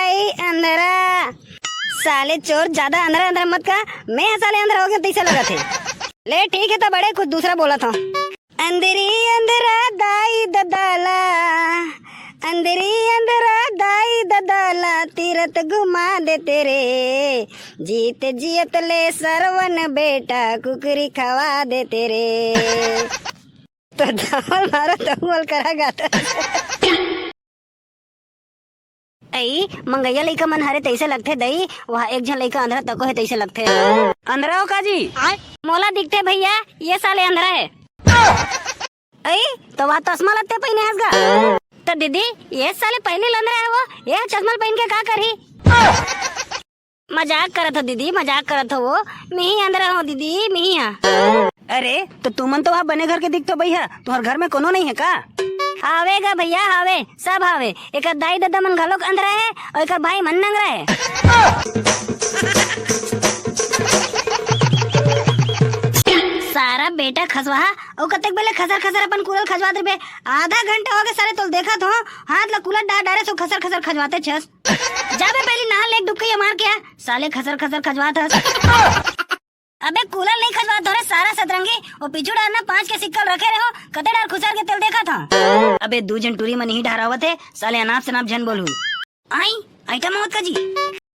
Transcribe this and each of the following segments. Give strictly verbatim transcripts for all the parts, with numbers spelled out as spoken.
ए अंधरा, साले चोर, ज्यादा अंधरा अंधरा मत कह, मैं ह साले अंधरा हो गया तैसे लगत हे। ले ठीक है, त बड़े कुछ दूसरा बोलत हूँ। अंधरी अंधरा दाई ददाला, अंधरी अंधरा दाई ददाला, तीरथ घुमा देते रे, जीत जियत ले सरवन बेटा कुकरी खवा देते रे। तो धावल मारो तो मोल करा गाता। अई, मंगैया लइका मन हरे तइसे लगथे दई, वहाँ एक झन लइका अंधरा तको हे तइसे लगथे। अंधरा हो का जी? मोला दिखथे भैया, ये साले अंधरा हे। अई, तो वहाँ चश्मा लगथे पहिने हंस गा। तो दीदी, ये साले पहले ल अंधरा हे वो, ये चश्मा ल पहन के का करही? मजाक करत हो दीदी, मजाक करत हो वो, मिही अंधरा हो दीदी, मिही हा। अरे, तो तुमन तो वहाँ बने घर के दिखथो भैया, तुम्हार घर में कोनो नहीं है का? हावे गा भैया, हावे, सब हावे। एकर दाई ददा मन घलोक अंधरा हे अउ एकर भाई मन नंगरा हे। सारा बेटा खसवाहा, अउ कतेक बेले खसर खसर अपन कूलल खजवात रहिबे। आधा घंटा होगे साले तोल देखत हो, हाथ ला कूलत डार डारे सो खसर खसर खजवाते छस। जाबे पहली नहा ले, एक डुबकी मार के आ, साले खसर खसर खजवात हस। अबे कूलल नहीं खजवात हो रे सारा सतरंगी, वो पीछू डार ना पाँच के सिक्का ल रखे रहो, कते डार खुसर के तेल देखत हव। अबे दू झन टूरी मन इही डार आवत हे, साले अनाप शनाप झन बोलहू। आई, आइटम आवत का जी?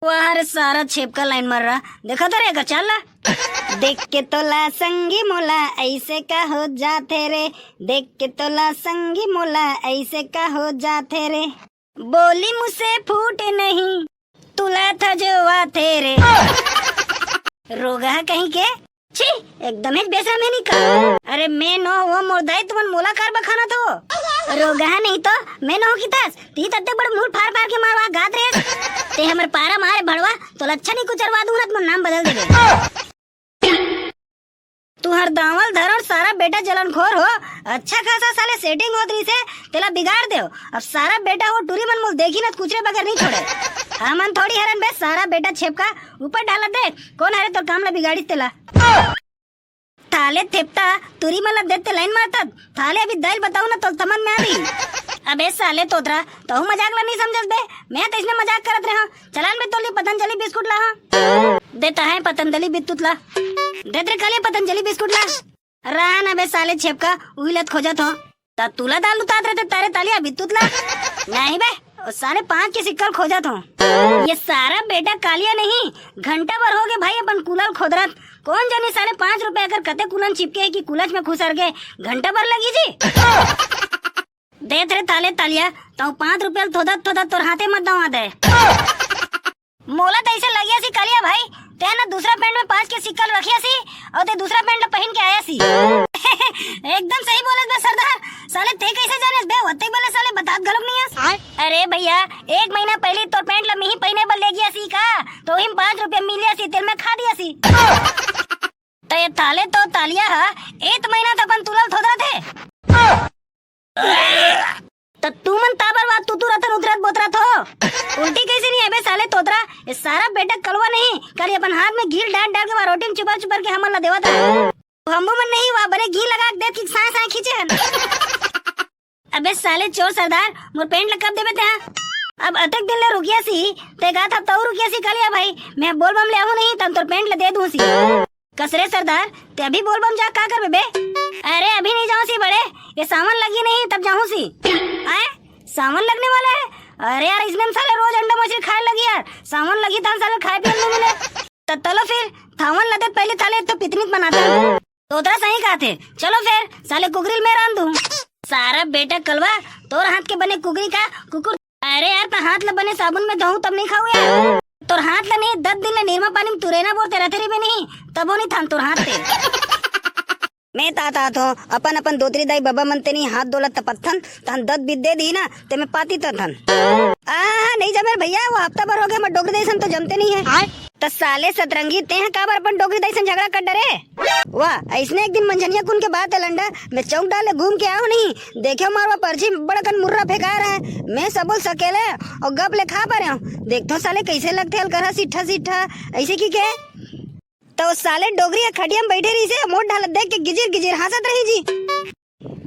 वाह रे सारा छेपका लाइन मार रहा, देखा तो रे एकर चाल ला। देख के तोला संगी मोला ऐसे का हो जाथे रे, देख के तोला संगी मोला ऐसे का हो जाथे रे। बोली मुझसे फूटे नहीं, तुला था जो आथे रे। रोगहा कहीं के। छी, एकदम ही बेशरम हे निका। अरे मैं नो वो मोर दाई, तुमन मोला कार बखाना थो। रोगहा नहीं तो मैं नो कितस, ती तत्ते बड़ मुंह फार फार के मारवा गात रे। ते हमर पारा मारे भड़वा, तो लच्छा नहीं कुचरवा दूंगा, तुमन नाम बदल देबे। तुहर दावल धरन सारा बेटा जलनखोर हो, अच्छा खासा साले सेटिंग होत रहिसे, तेला बिगाड़ देव। अब सारा बेटा हो टूरी मन मोल देखी न कुचरे बगैर नहीं छोड़े। हमन थोड़ी हरन बे सारा बेटा छेपका, ऊपर डालत दे, कौन हरे तोर काम ला बिगाड़िस तेला। थाले थेपता, टूरी मन ला देते लाइन मारतत, थाले अभी दाई ल बताऊ ना तो समझ में आ रही। अबे साले तोतरा, तहू मजाक ला नहीं समझस बे, मैं तो इसने मजाक करत रहा। चलान बे तोली पतंजलि बिस्कुट ला, हाँ। देता है पतंजलि बित्तुत ला। दे तेरे काले पतंजलि बिस्कुट ला। रहा ना बे साले छेपका, उही लत खोजत हो। ता तुला दाल उतात रहते तारे तालिया बित्तुत ला। नहीं बे, ओ साले पाँच के सिक्का ल खोजत हो। ये सारा बेटा कालिया नहीं, घंटा भर हो गए भाई अपन कूलल खोदरत। कौन जानी साले पाँच रुपया कर कते कूलन चिपके है कि कूलच में खुसर गए, घंटा भर लगी जी। देत रे ताले तालिया, तउ पाँच रुपया ल थोदत थोदत तोर हाथे मत दवा दे। मोला त ऐसे लगिया सी कालिया भाई, ते ना दूसरा पैंट में पाँच के सिक्का ल रखिया सी, और ते दूसरा पैंट ल पहन के आया सी। एकदम सही बोलत बे सरदार, साले ते कैसे जाने बे, ओते बोले साले बतात घलोक नहीं आस। अरे भैया, एक महीना पहले तोर पैंट ल मिही पहने बर ले गया सी का, तो हिम पाँच रुपया मिलिया सी, तेल में खा दिया सी। त ये ताले तो तालिया हा, एक महीना त अपन तुलल थोदरा थे। त तुमन ताबर वा तुतु रतन उतरत बोतरत हो। उल्टी कैसे नहीं अबे साले तोतरा? ये सारा बेटा कलवा नहीं, कल ये अपन हाथ में घी डाल डाल के वा रोटी में चुपर चुपर के हमन ला देवत है। हमू मन नहीं वा बने घी लगा के देत कि साए साए खींचे हन। अबे साले चोर सरदार, मोर पैंट ला कब देबे ते हा? अब अतेक दिन ले रुकिया सी, ते गा था तऊ रुकिया सी कालिया भाई, मैं बोल बम ले आहू नहीं, तन तोर पैंट ला दे दूं सी। कस रे सरदार, ते अभी बोल बम जा का करबे बे? अरे अभी नहीं जाऊं सी बड़े, ये सावन लगी नहीं तब जाऊं सी। आए? सावन लगने वाला है? अरे यार, इसने हम साले रोज अंडा मछली खाए लगी यार, सावन लगी तन साले खाए पिए नहीं मिले। त चलो फिर, थावन लदे पहले थाले तो पिकनिक मनाते हैं। तोतरा सही कहा थे, चलो फिर, साले कुकरी ल मैं रांध दूं। सारा बेटा कलवा, तोर हाथ के बने कुकरी का कुकुर। अरे यार, त हाथ ल बने साबुन में धोऊ तब नहीं खाऊ यार। तोर हाथ ल नहीं, दस दिन ले निरमा पानी में तुरेना बोलते रहते रहिबे नहीं, तबो नहीं थान तोर हाथ ते। मैं तात आत हो, अपन अपन दोतरी दाई बाबा मन ते नहीं हाथ डोलत त पत्थन, तहन दत बीत दे दी ना, ते मैं पाती त थन। आहा, नहीं जमेर भैया, वो हफ्ता भर हो गए, हमर डोकरी दाई सन तो जमते नहीं है। त साले सतरंगी, ते हैं काबर अपन डोकरी दाई सन झगड़ा कर डरे? वाह, ऐसने एक दिन मंझनिया कुन के बात है लंडा, मैं चौक डाले घूम के आयो नहीं, देखे मारवा पर्ची बड़कन मुर्रा फेंका रहा है, मैं सबो सकेले और गप ले खा पा रहे हूँ। देखतो साले कैसे लगते हल करहा सिट्ठा सिट्ठा, ऐसे की के? तो साले डोकरी ह खटिया में बैठे रही से, मोर ढालत देख के गिजिर गिजिर हंसत रही जी।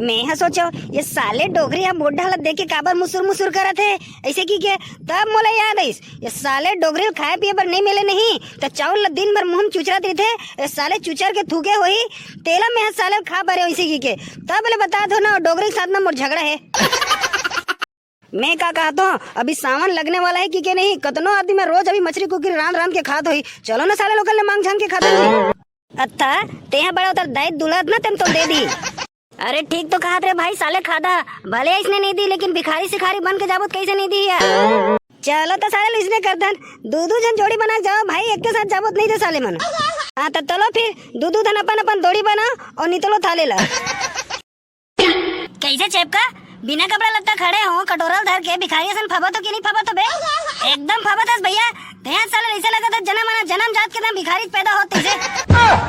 मैं ह सोचो, ये साले डोकरी ह बुढ़ा ल देख के काबर मुसुर मुसुर करत हे, ऐसे की के। तब मोला याद आइस, ये साले डोकरी ल खाए पिए बर नहीं मिले नहीं, त चाउर ल दिन भर मुंह में चुचरत रहिथे, ये साले चुचर के थूके होही, तेला मैं ह साले ल खा परे ऐसे की के। तब ले बता दो ना, डोकरी के साथ ना मोर झगड़ा है। मैं का कहत हूँ, अभी सावन लगने वाला है कि के नहीं, कतनो आदमी में रोज अभी मछली कुकरी रांध रांध के खात होही। चलो ना साले लोकल ने मांग झांग के खाते जी। अत्ता, तेहा बड़ा उतर दाई दुलत ना तेन तो दे दी। अरे ठीक तो कहत रे भाई, साले खादा भले इसने नहीं दी, लेकिन भिखारी सिखारी बन के जाबो त कैसे नहीं दी यार। चलो तो साले इसने कर दन, दू दू जन जोड़ी बना के जाओ भाई, एक के साथ जाबो त नहीं दे साले मन। हाँ तो चलो फिर दू दू धन अपन अपन दोड़ी बनाओ और नितलो थाले ला। कैसे चेपका? बिना कपड़ा लत्ता खड़े हो, कटोरा धर के भिखारी असन फबत हो कि नहीं फबत हो बे? एकदम फबत हस भैया। तेहा साले ऐसे लगत है जन्म आना जन्म जात के ना भिखारी पैदा होत तैसे।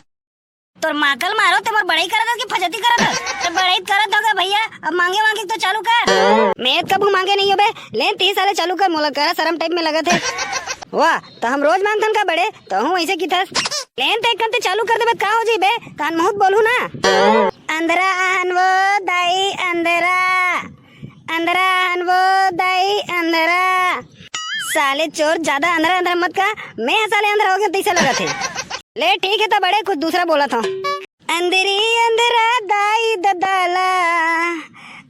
तोर माकल मारो, ते मोर बड़ाई करत हस कि फजती करत हस? ते बड़ाई करत होगा भैया, अब मांगे वांगे तो चालू कर। मैं कभू मांगे नहीं हो बे, लेन ती साले चालू कर, मोला करा शरम टाइप में लगत है। वाह, तो हम रोज मांगथन का बड़े, तो हूँ ऐसे की थस। लेन ते कन ते चालू कर देबे, का हो जी बे? कान मुहूत बोलू ना। अंधरा अहन वो दाई अंधरा, अंधरा अहन वो दाई अंधरा। साले चोर, ज्यादा अंधरा अंधरा मत का, मैं साले अंधरा हो गया तैसे लगत है। ले ठीक है, तो बड़े कुछ दूसरा बोलत हूँ। अंधरी अंधरा दाई ददाला,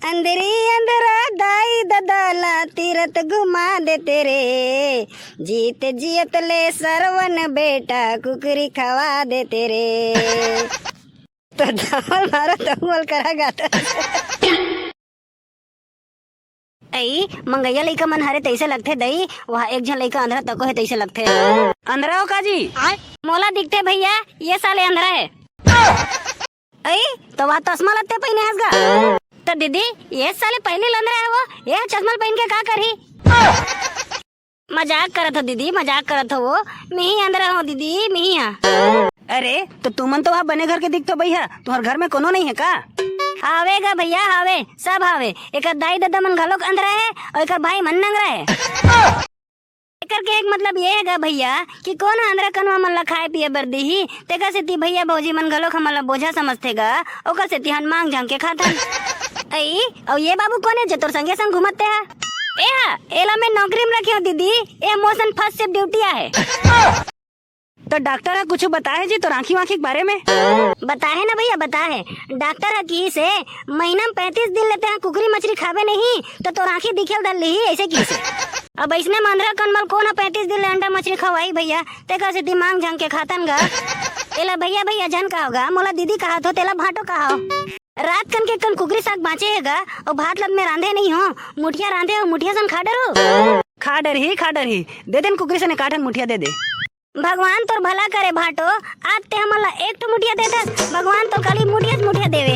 अंधरी अंधरा दाई ददाला, तीरथ घुमा देते रे, जीत जियत ले सरवन बेटा कुकरी खवा देते रे। तो धमल मारो धमल करा गाता। अई, मंगैया लइका मन हरे तइसे लगथे दई, वहाँ एक झन लइका अंधरा तको हे तइसे लगथे। अंधरा हो का जी? मोला दिखथे भैया, ये साले अंधरा हे। अई, तो वहाँ चश्मा लगथे पहिने हस गा। तो दीदी, ये साले पहली ल अंधरा हे वो, ये चश्मा ल पहिन के का करही? मजाक करत हो दीदी, मजाक करत हो वो। मिही अंधरा हो दीदी, मिही हा। अरे, तो तुमन तो वहाँ बने घर के दिखथो भैया, तुम्हार घर में कोनो नहीं है का? हावे गा भैया, हावे, सब हावे। एकर दाई ददा मन घलोक अंधरा है और एकर भाई मन नंगरा है। एकर के एक मतलब ये है गा भैया कि कोन अंधरा कनवा मन ला खाए पिए बर दीही, तेकर सेती भैया भौजी मन घलोक हमन ला बोझा समझथे गा, ओकर सेती हन मांग झांग के खाथन। अई, अउ ये बाबू कोन हे जे तोर संगे संग घूमत ते हा? ए हा, एला मैं नौकरी में रखे हो दीदी, ए मोर सन first shift duty आहे। तो डॉक्टर हा कुछ बताए जी तोर आँखी वाँखी के बारे में? बताए ना भैया, बताए। डॉक्टर हा किहिस हे, महीना में पैंतीस दिन ले ते हा कुकरी मछली खाबे नहीं, तो तोर आँखी दिखे ल धर लिही, ऐसे किहिस हे। अब ऐसने म अंधरा कन मन ल कोन हा पैंतीस दिन ले अंडा मछली खवाही भैया, तेकर सेती मांग झांग के खाथन गा। एला भैया भैया झन कहो गा, मोला दीदी कहाथो, तेला भांटो कहाओ। रात कन के कन कुकरी साग बांचे हे गा, अउ भात ल मैं रांधे नहीं हो, मुठिया रांधे हो, मुठिया सन खा डरू। खा डरही, खा डरही, दे देन कुकरी सन एकाठन मुठिया दे दे। भगवान तोर भला करे भांटो, आज ते हमन ला एक ठो मुठिया दे दस, भगवान तोर खाली मुठिया च मुठिया देवे।